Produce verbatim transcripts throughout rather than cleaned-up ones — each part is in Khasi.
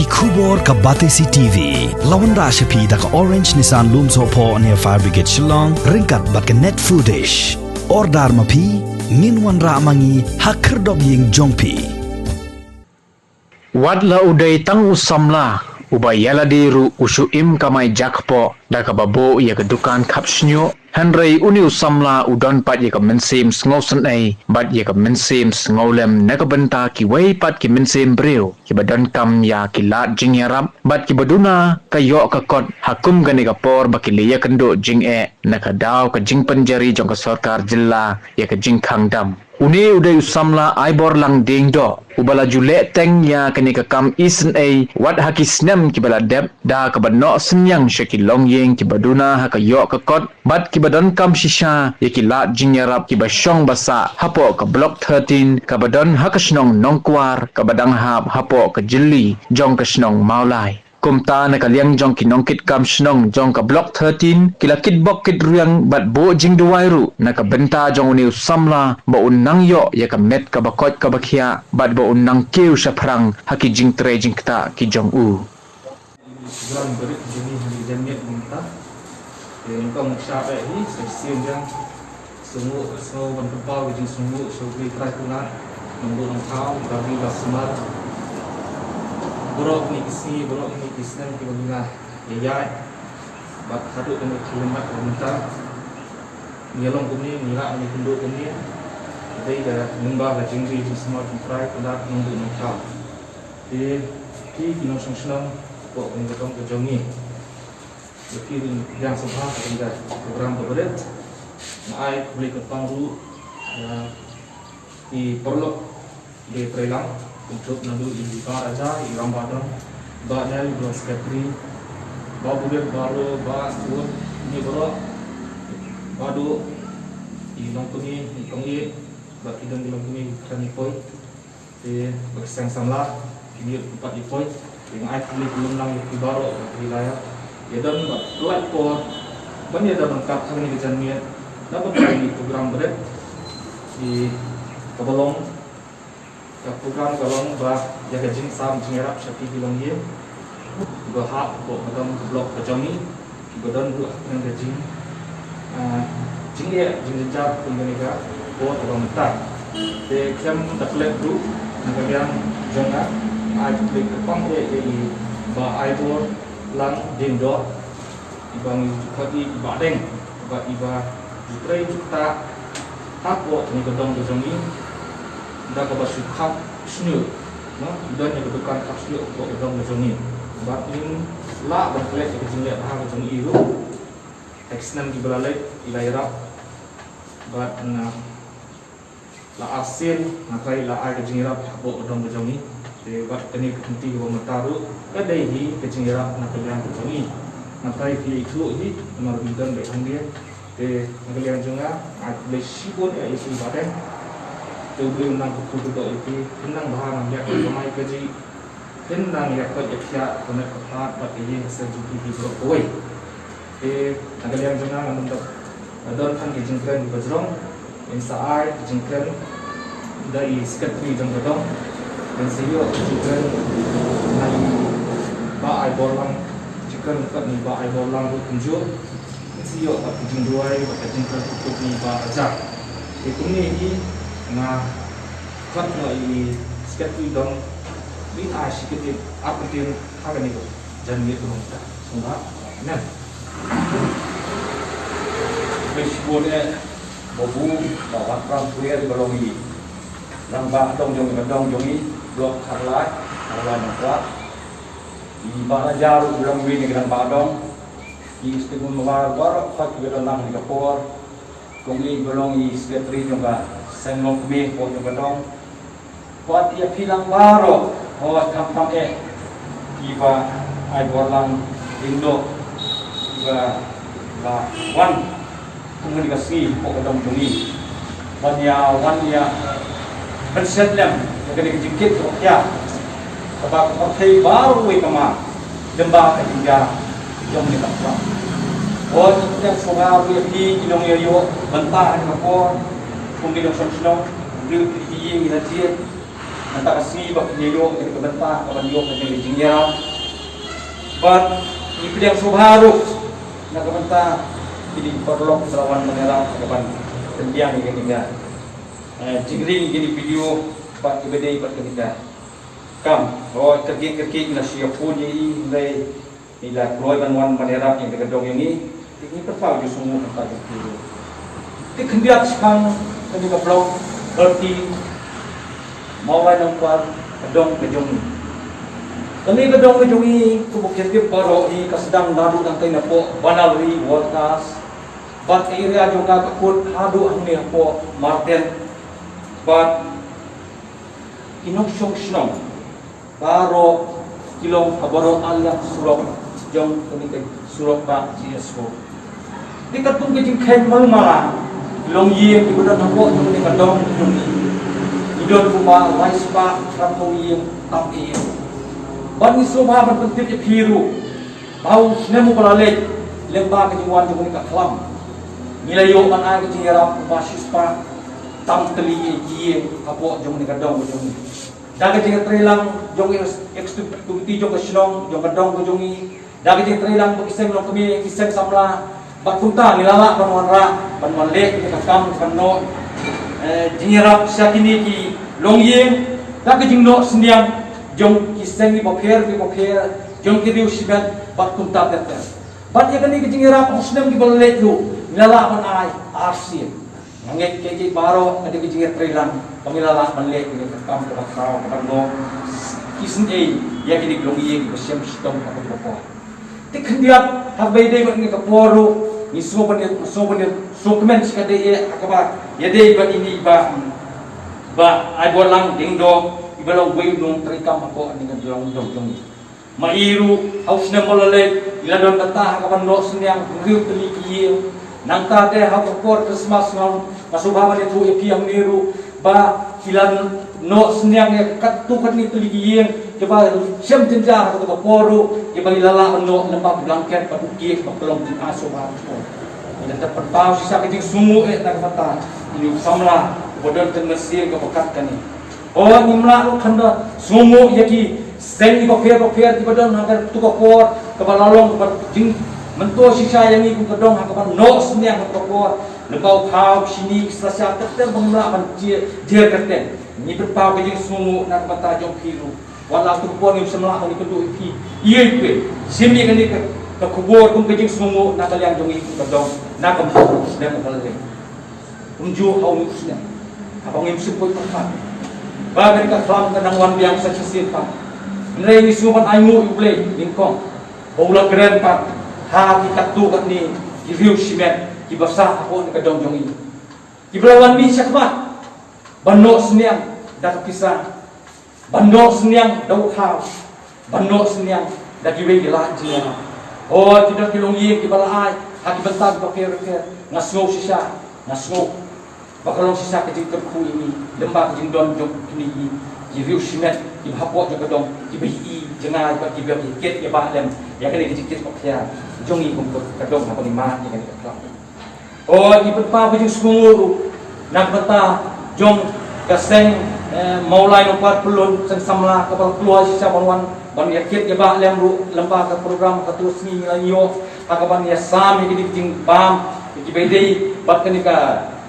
Khubor ka Batesi T V la wanrah sha phi da ka Orange Nissan Lumsohphoh near Fire Brigade Shillong, ryngkat bad ka Net Foodish. Order ma phi, ngin wanrah ma ngi ha khyrdop ïing jong phi. Wat la u dei tang u samla uba ïa lade ruh u shu im kamai jakpoh da kaba buh ïa ka dukan khap shñiuh, hynrei une u samla u don pat ïa ka mynsiem sngewsynei bad ïa ka mynsiem sngewlem na ka bynta kiwei pat ki mynsiem briew kiba donkam ïa ki lad jingïarap bad kiba duna ka ïoh ka kot ha kum kane ka por ba ki la ïakynduh jingeh na ka daw ka jingpynjari jong ka sorkar jylla ïa ka jingkhang dam. Une u dei u samla Aiborlang Diengdoh uba la ju leh teng ïa kane ka kam isynei wat ha ki snem kiba la dep da kaba noh synñiang sha ki longïing kiba duna ha ka ïoh ka kot bad kiba donkam shisha ïa ki lad jingïarap kiba shong ba sah hapoh ka Block thirteen kaba don ha ka shnong Nongkwar kaba dang hap hapoh ka jylli jong ka shnong Mawlai. Kumta na ka liang jong ki nongkitkam shnong jong ka Block thirteen ki la kitbok kitrwiang bad buh jingduwai ruh na ka bynta jong une u samla ba un nang ïoh ïa ka met kaba koit kaba khiah bad ba un nang kiew shaphrang ha ki jingtrei jingktah ki jong u. Program barit jong ngi ha ki janmiet mynta. Te nyngkong nyngshap eh hi sa shisien jong Sngewnguh, sngew ban pynpaw ka jingsngewnguh sha U Blei Trai Kynrad Nongbuh Nongthaw, ba ki la sumar baroh kine ki sngi, baroh kine ki snem kiba ngi la ïaid. Bad haduh kane ka khyllipmat kaba mynta ngi ïa long kumne, ngi rah kane ka kynduh kumne. Dei da lyngba ka jingri jingsumar jong U Trai Kynrad Nongbuh Nongthaw. Te ki, ki nongshong shnong hapoh kane ka dong ka jong ngi, ïa ki ruh ngi pdiang sngewbha ha kane ka program kaba rit. Nga ai khublei kyrpang ruh ïa ki paralok kiba treilang, kumjuh naduh i Bah Raja, i Rangbah Dong, Bah Nel, Bah Secretary, Bah Bulet, Bah Lo, Bah Wut, ngi baroh, Bah Duh, i Nongkuni, i Kong Ïeit, bad ki don ki Nongkuni, ki kren ïa poi. Te ba ki seng samla, ki miet ki pat ïa poi. Te nga ai khublei khublei lang ïa ki baroh ba ki la ïa, ïa don bad pynlait por ban ïa don ryngkat ha kane ka janmiet na ka bynta kane ka program ba rit. Te kaba long, ka program ka long ba ïa ka jingsam jingïarap sha phi ki longïing kiba hap hapoh ka dong ka block ka jong ngi, kiba don ruh ha kane ka jing, ah, jingeh jingjynjar kum kane ka por kaba mynta. Te khlem da klet ruh, na ka liang jong nga, nga ai khublei kyrpang eh ïa i Bah Aiborlang Diengdoh, iba ngi ju khot i Bah Deng, bad iba ju trei ju ktah hapoh kane ka dong ka jong ngi da kaba shu khap shñiuh, no, don ïa ka dukan khap shñiuh hapoh ka dong ka jong ngi. Bad ngim lah ban klet ïa ka jingleh bha ka jong i ruh. Ha ki snem kiba la leit i la ïarap bad na la arsien, nga trai la ai ka jingïarap hapoh ka dong ka jong ngi. Te bad kane ka kynti kaba mynta ruh ka dei hi ka jingïarap na ka liang ka jong ngi. Nga trai phi ïathuh hi namar ba ngi don beit hangne. Te na ka liang jong nga, nga ai khublei shibun ïa i Bah Deng. Te U Blei un nang kyrkhu kyrdoh ïa phi, phin nang bha nang ïa ka kamai kajih, phin nang ïa ka ïa ka ka met ka phad bad ka ïing ka sem jong phi baroh kawei. Te na ka liang jong nga, nga don, nga don tang ki jingkren kiba jrong. Ngin sa ai ki jingkren da i Secretary jong ka dong. Ngin sa ïoh ki jingkren na i Bah Aiborlang, jingkren kat na i Bah Aiborlang ruh kumjuh. Ngin sa ïoh kat ki jingduwai bad ka jingkren kyrkhu na i Bah Raja. Te kumne hi nga khot ïa i Secretary dong, ngin ai shi kyntien ar kyntien ha kane ka janmiet kaba mynta. Sngewbha. Amen. Khublei shibun eh, Bah Buh, Bah Wanphrang Phuier, ba long i Rangbah Dong jong i, ba dong jong i, Block Kharlai, Kharlai Nongkwar. I Bah Raja ruh ba long iwei na ki Rangbah Dong. I Stephen Mawar, baroh pat kiba don lang ha kane ka por. Kong Ïeit ba long i Secretary jong ka Seng Longkmie hapoh jong ka dong. Bad ïa phi lang baroh, hooid, khamtam eh i Bah Aiborlang Diengdoh, iba la wan kum kane ka sngi hapoh ka dong jong ngi ban ïa wan ïa pynshet lem ïa kane ka jingkit kaba khia kaba ka pyrthei baroh kawei ka mar lyngba ka jingjia jong kane ka program. Hooid, pdiang sngewbha ruh ïa phi ki nongïaroh bynta ha kane ka por, kum ki nongshong shnong, ruh ki ïing ki la jied, Nangta ka sngi ba phin ïoh ïa ka bynta ka ban ïoh ka jingïarap. Bad ngi pdiang sngewbha ruh na ka bynta kine ki paralok kiba la wan ban ïarap ka ban pynbiang ïa kane ka, eh, jingring ïa kine ki video bad kiba dei bad kane ka kam. Hooid, kyrkieh kyrkieh ngi la shu ïa phone ïa i, hynrei ngi la kloi ban wan ban ïarap ïa ka dong jong ngi. Te ngi pynpaw jingsngewnguh na ka bynta jong phi ruh. Te khyndiat shaphang kane ka block thirteen Mawlai Nongkwar, ka dong ka jong ngi. Kane ka dong ka jong ngi, kumba phi tip baroh hi, ka sdang naduh nangtei napoh Banalri Workers. Bad ka area jong ka ka kut haduh hangne hapoh Marten. Bad ki nongshong shnong baroh ki long ha baroh ar liang surok jong kane ka surok ba G S four. Te katkum ka jingkheiñ malu mala, ki longïing kiba don hapoh jong kane ka dong jong ngi, ki don kumba lai spah sanphew ïing tam ïing. Bad ngi sngewbha ban pyntip ïa phi ruh ba ha u snem uba la leit, lyngba ka jingwan jong kane ka khlam, ngi la ïoh ban ai ka jingïarap kumba shi spah tam tylli ïing hapoh jong kane ka dong jong ngi. Da ka jingïatreilang jong ka executive committee jong ka shnong, jong ka dong ka jong ngi, da ka jingïatreilang bad ki seng longkmie, ki seng samla, bad kumta ngi la lah ban wanrah, ban wan leh ïa ka kam, ban noh, eh, jingïarap sha kine ki longïing, da ka jingnoh synñiang jong ki seng kiba pher kiba pher, jong ki riew shimet, bad kumta ter ter. Bad ïa kane ka jingïarap ha u snem kiba la leit ruh, ngi la lah ban ai arsien. Nga ngeit ïa kane baroh ka dei ka jingïatreilang ba ngi la lah ban leh ïa ka kam kaba khraw, kaba khraw, ki sngewthuh ïa kine ki longïing kiba shem shitom ha kaba por. Te khyndiat ha kaba ïadei bad kane ka por ruh, ngi sngewbha ban, sngewbha ban sngewkmen shikatdei ïa ha kaba ïadei bad ine i bah, Bah Aiborlang Diengdoh, iba long uwei u nongtrei kam hapoh kane ka dong jong ngi. Ma i ruh ha u snem ba la leit, i la don kata ha kaban noh synñiang hynriew tylli ki ïing. Nangta te ha ka por Christmas nga, nga sngewbha ban ïathuh ïa phi hangne ruh ba i la noh synñiang ïa katto katne tylli ki ïing kiba shem jynjar ha kata ka por ruh, kiba i la lah ban noh lyngba ki blanket bad u cake ba ka long jingïasngewbha. I la dep pynpaw shisha ka jingsngewnguh eh na ka bynta ine u samla uba don tang mynsiem kaba kat kane. Hooid, ngim lah ruh khlem da sngewnguh ïa ki seng kiba pher bapher kiba don ha kato ka por kaba la long kaba jingmyntoi shisha ïa ngi kum ka dong ha kaban noh synñiang ha kato ka por. Lyngba u khaw, shini, ki sla sha, ter ter ba ngim lah ban jer, jer kyrteng. Ngi pynpaw ka jingsngewnguh na ka bynta jong phi ruh. Wat la kato ka por ngim shym lah ban ïakynduh ïa phi. Ïa phi shim ïa kane ka, ka khubor kum ka jingsngewnguh na ka liang jong ngi kum ka dong na ka bynta u snem uba la leit. Kumjuh ha une u snem, haba ngim shym poi pyrkhat ba kane ka khlam ka nang wan biang sa shisien pat. Hynrei ngi sngewbha ban ainguh ïa U Blei nyngkong ba u la kren pat ha ki katto katne ki riew shimet kiba sah hapoh kane ka dong jong ngi, kiba la wan mih shakhmat ban noh synñiang da ka pisa, ban noh synñiang da u khaw, ban noh synñiang da kiwei ki lad jingïarap. Hooid, ki don ki longïing kiba la ai ha ki bynta kiba pher bapher. Nga sngew shisha, nga sngew ba ka long shisha ka jingkyrkhu ïa ngi lyngba ka jingdon jong kine ki riew shimet kiba hapoh jong ka dong, kiba ïohi jngai bad kiba ïakit ïabah lem ïa kane ka jingkit khlieh jong ngi kum ka dong haba ngi mad ïa kane ka khlam. Hooid, ngi pynpaw ka jingsngewnguh ruh na ka bynta jong ka seng, eh, Mawlai Nongkwar Pyllun, seng samla kaba la kloi shisha ban wan ban ïakit ïabah lem ruh lyngba ka program. Kato ka sngi ngi la ïoh ha kaban ïasam ïa kine ki jingbam, ïa kiba ïadei bad kane ka,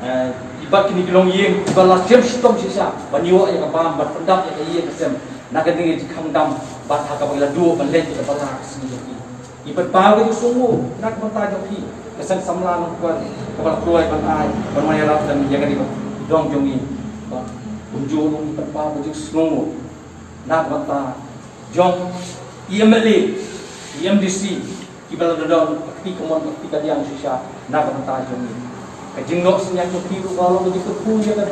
eh, bad kine ki longïing kiba la shem shitom shisha ban ïoh ïa ka bam, ban pyndap ïa ka ïing ka sem na ka jingkhang dam, bad ha kaba la duh ban leit ïa kaba la ka sngi jong ki. Ngi pynpaw ka jingsngewnguh na ka bynta jong phi, ka seng samla Nongkwar kaba la kloi ban ai ban wan ïarap lem ïa kane ka dong jong ngi. Bad kumjuh ruh ngi pynpaw ka jingsngewnguh na ka bynta jong i M L A, i M D C, kiba la don ka kti kamon ka kti kadiang shisha na ka bynta jong ngi. Ka jingnoh synñiang jong ki ruh ka long ka jingkyrkhu ïa ka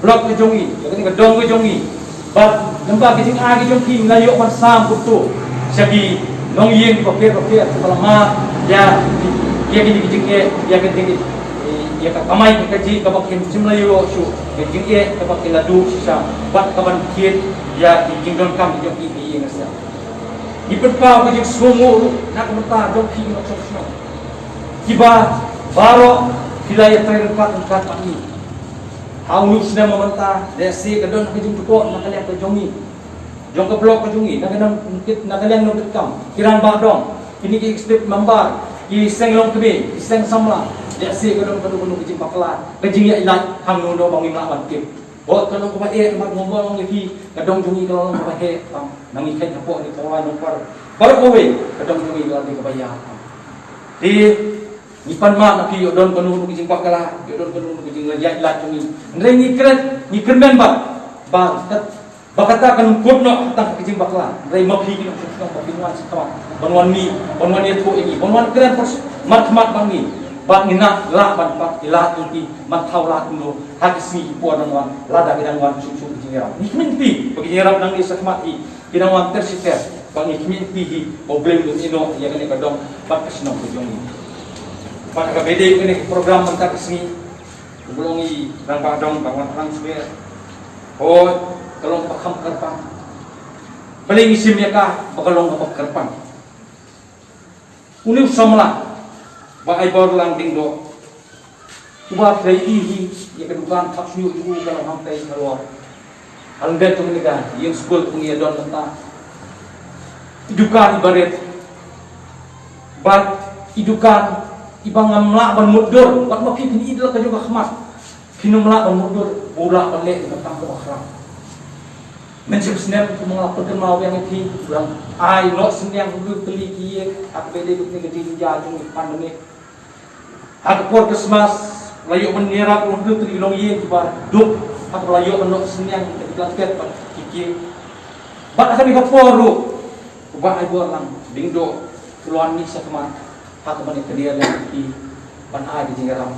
block ka jong ngi, ïa kane ka dong ka jong ngi. Bad lyngba ka jingai ka jong ki ngi la ïoh ban sam kumto sha ki longïing kiba pher bapher kiba la mad ïa, ïa kine ki jingeh, ïa ka jing, ïa ka kamai ka kajih kaba kim shym la ïoh shuh, ka jingeh kaba ki la duh shisha bad kaban kit ïa ki jingdonkam ki jong ki ha ïing ha sem. Ngi pynpaw ka jingsngewnguh ruh na ka bynta jong phi ki nongshong shnong kiba baroh phi la ïatrei ryngkat ryngkat bad ngi. Ha une u snem mynta, lehse ka don ka jingthoh na ka liang ka jong ngi, jong ka block ka jong ngi, na ka liang, na ka liang nongtrei kam, ki rangbah dong, kine ki executive member, ki seng longkmie, ki seng samla, lehse ka don kano kano ka jingbakla, ka jingïaid lait hangno ba ngim lah ban tip. Bad ka long kaba eh, namar nga ong ïa phi, ka dong jong ngi ka long kaba heh tam, ngi kheiñ hapoh ne Mawlai Nongkor baroh kawei, ka dong jong ngi ka long kaba ïa tam. Te ngi pan map na phi, ïoh don kano kano ka jingbakla, ïoh don kano kano ka jingïaid lait jong ngi. Hynrei ngi kren, ngi kyrmen bad ba kat, ba kata kan kut noh tang ka jingbakla. Hynrei ma phi ki nongshong shnong ba phin wan sha khmat ban wan mih, ban wan ïathuh ïa ngi, ban wan kren markhmat bad ngi, ba ngin lah ban pat ïa lad ïa ki, ban thaw lad kumno ha ki sngi ki por nang wan, lada ki dang wan shuh shuh ki jingïarap. Ngi khmih phi ba ki jingïarap nangne sha khmat hi ki dang wan ter shi ter, ba ngi khmih phi hi ba U Blei un ïehnoh ïa kane ka dong bad ka shnong ka jong ngi. Bad ha kaba ïadei bad kane ka program mynta ka sngi, kumba long i rangbah dong ba wan lang shuwa, hooid, ka long kaba kham kyrpang. Balei ngi shim ïa ka ba ka long kaba kyrpang? Une u samla Bah Aiborlang Diengdoh, uba phi la ïohi hi, ïa ka dukan thap shuh jong u ka long hangtei halor, ha lyndet jong kane ka ïing skul ba ngi ïa don mynta. I dukan iba rit, bad i dukan iba ngam lah ban mutdur, bad ma phi phin ïohi da la ka jong ka khmat, phin ym lah ban mutdur ba u lah ban leh ïa ka kam kaba khraw. Mynshem snem, kumba nga la pynkynmaw biang ïa phi, u dang ai noh synñiang hynriew tylli ki ïing ha kaba ïadei bad kane ka jingjia jong ka pandemic. Ha ka por Christmas la ïoh ban ïarap hynriew tylli ki longïing kiba duk, ha kaba la ïoh ban noh synñiang ïa ki blanket bad ki cake. Bad ha kane ka por ruh, u Bah Aiborlang Diengdoh u la wan mih sha khmat ha kaba ngi kyndiah lem ïa ki ban ai ka jingïarap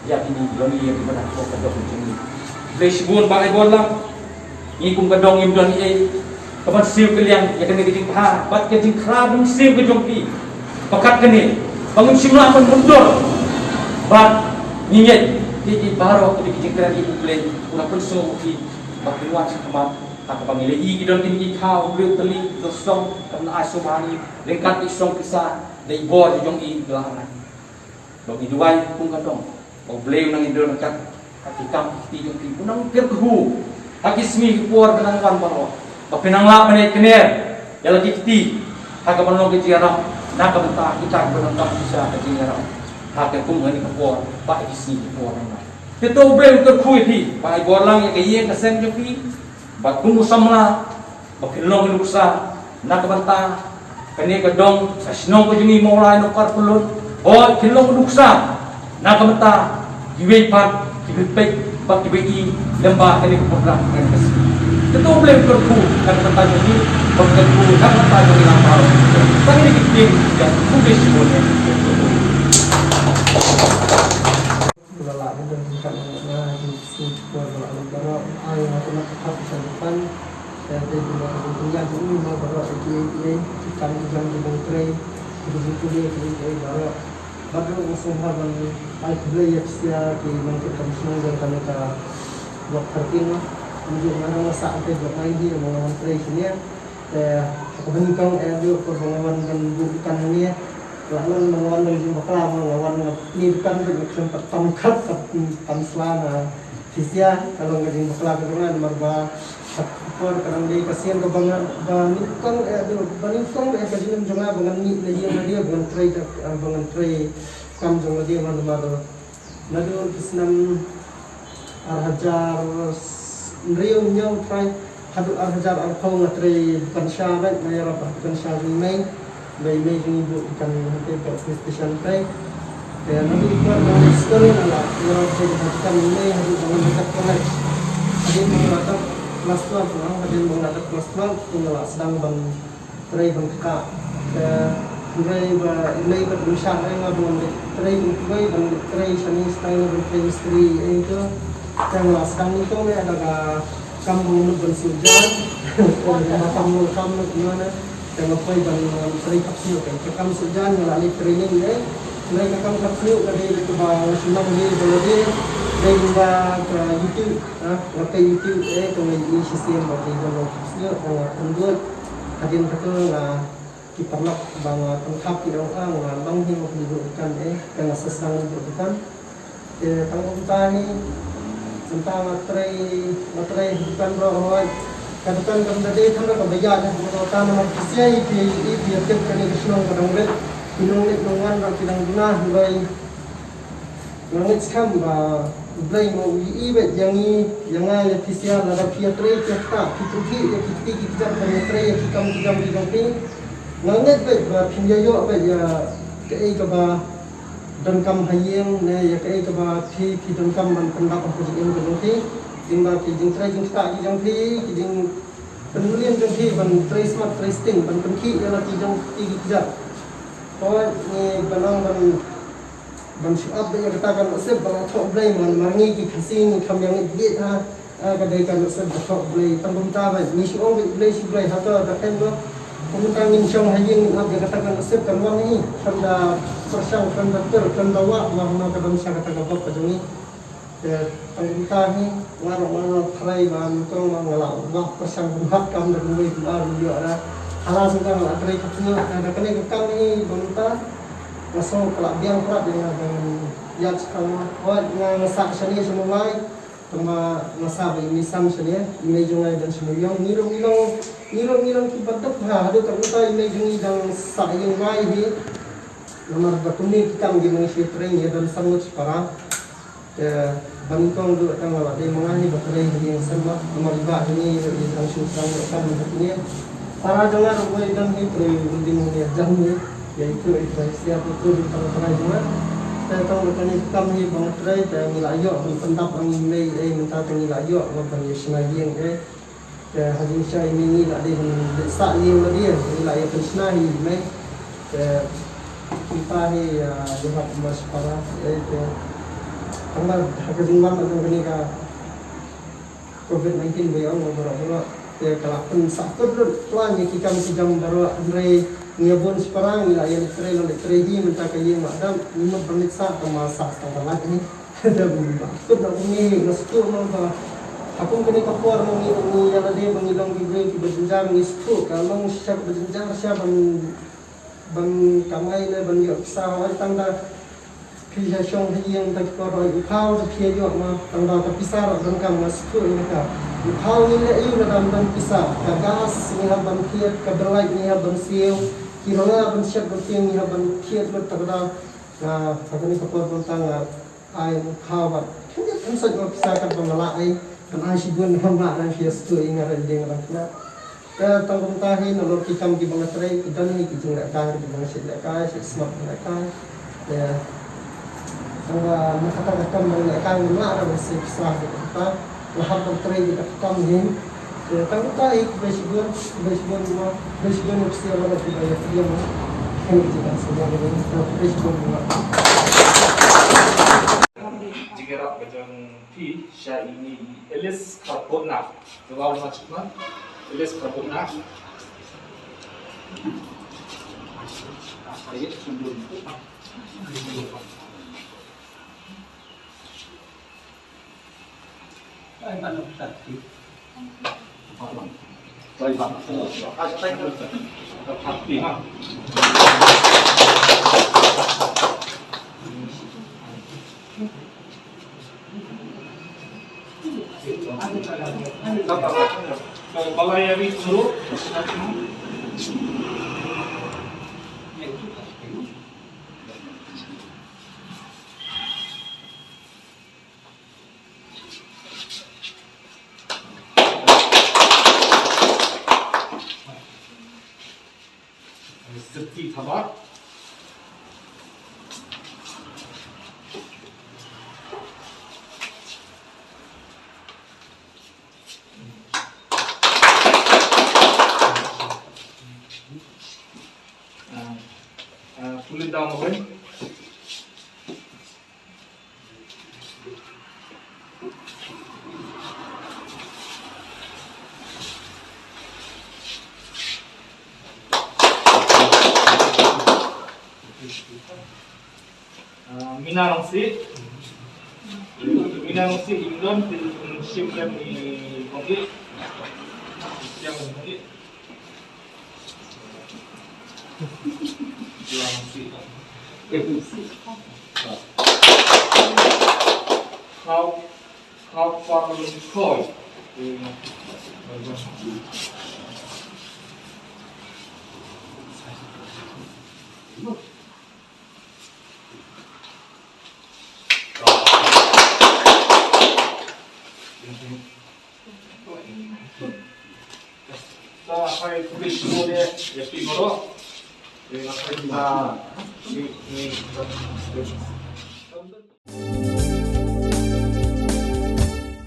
ïa kine ki longïing kiba dang thoh ka dong jong ngi. Khublei shibun Bah Aiborlang. Ngi kum ka dong ngim don ei ei ka ban siew kylliang ïa kane ka jingbha bad ka jingkhraw ban siew ka jong phi. Ba kat kane ba ngim shym lah ban mutdur. Bad ngi ngeit ïa ki baroh ki jingkren ïa U Blei u la pynsngew ïa phi ba phin wan sha khmat. Ha kaba ngi la ïohi ki don kine ki khaw hynriew tylli, ki don song, ka ban ai sngewbha ïa ngi ryngkat ki song pisa, da i bor jong i ba la ai. Ba ngi duwai kum ka dong ba U Blei un nang ïa don ryngkat ha ki kam ki kti jong phi, un nang kyrkhu ha ki sngi ki por ba dang wan baroh, ba phin nang lah ban ïakner ïa la ki kti ha ka ban long ka jingïarap na ka bynta kita kiba nang kam shisha ka jingïarap ha ka kum kane ka por bad ha ki sngi ki por nang wan. Te to U Blei un kyrkhu ïa phi, Bah Aiborlang, ïa ka ïing ka sem jong phi, bad kum u samla ba phin long nuksa na ka bynta kane ka dong, ka shnong ka jong ngi Mawlai Nongkor Pyllun, bad phin long nuksa na ka bynta kiwei pat kiba peit bad kiba ïohi lyngba kane ka program kane ka sngi. Te to U Blei un kyrkhu na ka bynta jong ngi, bad kyrkhu na ka bynta jong ngi lang baroh. Tang kine ki ktien, ïa, khublei shibun ïa. Ba la lah ban don jingkam na jong ki sngi ki por ba la lam baroh, ai nga kynnoh ka khap sha u Kpa. Te dei ba ka jingpynïaid jong u ma baroh ïa kiei kiei ki kam ki jong ki nongtrei, ki jingpule kiei kiei baroh. Bad ruh nga sngewbha ban ai khublei ïa ki sia ki nongtrei kam shnong jong kane ka Block thirteen. Kumjuh nga ruh nga sah te block nine hi, nga wan trei shane. Te ha kaba nyngkong eh, ïa ka por ba nga wan ban buh dukan hangne, la long ba nga wan ban jingbakla, ba nga wan nga plie dukan bad nga khlem pat tam kat, pat tam sla na pisa. Ka long ka jingbakla ka jong nga namar ba ha ka por ka dang dei ka sien kaba nga, ba nyngkong eh, ba nyngkong eh ka jingim jong nga ba ngan mih na ïing lade, ba ngan trei, ba ngan trei kam jong lade, namar naduh ki snem ar hajar hynriew hynñiew trai haduh ar hajar arphew nga trei dukan sha bad nga ïarap ha dukan sha jong i mei. Ba i mei jong ngi buh dukan hangtei bad police station trei. Te naduh i por ba nga dei skul nga la ïarap trei ha dukan i mei haduh ba nga la dep college. Hadien ba nga la dep class twelve, hadien ba nga la dep class twelve te nga la sdang ban trei ban ktah. Te hynrei ba i mei bad i mei shah ïa nga ban leit trei ban trei, ban leit trei shane, sdang ban trei mistri ïa ito. Te nga la sdang ito ne da ka kam ban lut ban siew jaiñ. Te nga kam ban kam lut ïa nga. Te nga poi ban, um, trei khap siew, te ka kam siew jaiñ nga la leit training ne. Hynrei ka kam khap siew ka dei kaba nga shu nang ne ba la dei, dei ba ka YouTube. Ah, nga peit YouTube eh, ka nga ïohi shisien ba ki don long khap siew, ka nga pynbud. Hadien kata nga, ki paralok ba nga pynkhap ki ong, ah, nga long hi, nga pynbud dukan eh, ka nga sa sdang bud dukan. Te tang kumta hi, Mynta nga trei, nga trei ha dukan baroh hooid. Ka dukan kam da dei tang da kaba ïaid, namar kata namar phi sngewthuh ïa phi, ïa phi ïa tip kane ka shnong ka dang leit. Ki nongleit nongwan ruh ki dang duna hynrei nga ngeit skhem ba U Blei ma u ïohi beit ïa ngi, ïa nga ïa phi sha lada phi ïa trei phi ïa ktah, phi pyrkhat ïa ki kti ki kjat ban ïa trei ïa ki kam ki jam ki jong phi. Nga ngeit beit ba phin ïa ïoh beit ïa kaei kaba donkam ha ïing ne ïa kaei kaba phi, phi donkam ban pyndap ha ka jingim ka jong phi. Kiba ki jingtrei jingktah ki jong phi, ki jingpynlong jong phi ban trei smat trei sting, ban pynkhih ïa la ki jong ki, ki kjat. Hooid, ngi ban ong ban, ban shu ap ïa kata ka nusip ba la thoh Blei, namar ngi ki Khasi ngi kham ïa ngeit ha. Ah, ka dei ka nusip ba thoh Blei, tang kumta ba ngi shu ong Blei, shu Blei, hato da khein ba. Kumta ngin shong ha ïing ngin ap ïa kata ka nusip kan wan hi, kan da pyrshang, kan da pyrshang, kan da wah, wah ma ka dang sha kata ka bok ka jong ngi. Te tang kumta hi, nga ruh nga ruh tharai ba nyngkong ba nga la wah pyrshang kumta kam da kumwei kumar ïoh da. Hala sngewthuh nga la trei ka pynïoh, da kane ka kam hi ba mynta nga sngew ka la biang prap ïa nga ban ïaid sha ka. Hooid, nga, nga sah shane sha Mawlai. Tang ba nga sah ba i mei san shane, i mei jong nga i don sha Mylliem. Ngi ruh ngi long, ngi ruh ngi long kiba duk ha, haduh katta katta i mei jong ngi dang sah ïing wai hi. Namar ba kumne ki kam kiba ngi shu trei ngi don san ngut shipara. Te ba nyngkong ruh tang ba dei ma nga hi ba trei ha ïing san ma, namar i bah jong ngi i dang shu trei ïa ka kam ha kine. Para jong nga ruh i don hi trei building hi jong ngi. Ïa itu i trei siap itu di tang trei jong nga. Te tang ba kane ka kam hi ba nga trei te ngi la ïoh ban pyndap ïa i mei ei, mynta te ngi la ïoh ban ïa shna ïing ei. Te ha jingshisha i mei ngi la dei ban leit sah ïing lade, ngi la ïa pynshna hi i mei. Te kumta hi, ah, ïa hap ma shipara ei te. Tang ba ha ka jingwan jong kane ka Covid nineteen ba ïa ong baroh baroh. Te ka la pynsahkut lut plan ïa ki kam ki jam baroh, hynrei ngi ïa bun shipara ngi la ïa leit trei la leit trei hi, mynta ka ïing la dap, ngi mut ban leit sah tang ba sah tang ba lait hi. Te ba kut na kumne hi nga sngewthuh ma ba ha kum kane ka por ma ngi, ngi ïa lade ba ngi long ki briew kiba jynjar, ngi sngewthuh ka long shisha kaba jynjar shisha ban ban kamai ne ban ïoh pisa, hooid tang da phi ïa shong ha ïing da ki por hooid u khaw da phi ïa ïoh ma, tang da ka pisa ruh donkam, nga sngewthuh ïa ka. U khaw ngi leh aïu lada ym don pisa, ka gas ngi hap ban thied, ka bill light ngi hap ban siew, ki rynga ban shet ban tieng ngi hap ban thied lut, tang da nga ha kane ka por ban tang nga ai u khaw bad khyndiat khynsoit ma pisa katba nga lah ei, kan ai shibun, hynrei nga ai shu ïa sngewthuh ïa nga ruh ïa nga dang khynnah. Te tang kumta hi nalor ki kam kiba nga trei ki don hi ki jinglehkai kiba nga shait lehkai, shait smat lehkai. Te tang ba na kata ka kam ba nga lehkai ngam lah ruh ban siew pisa, te kata nga hap ban trei ïa kata ka kam hi. Te tang kumta hi, khublei shibun, khublei shibun mo, khublei shibun ïa phi sha baroh kiba ïa pdiang mo. Kane ka jingkren sngewbha ka jong nga, khublei shibun mo. Jingïarap ka jong phi sha ine i Alice Kharkotnak. Jawab na chukma. Alice Kharkotnak. Siti Thabar. Ah, ah, pull it down, okay? Ah, Mina Rongsi. Mina Rongsi, Imdon, Shimlem ni Bangli. Shimlem ni Bangli. How? How far is it called?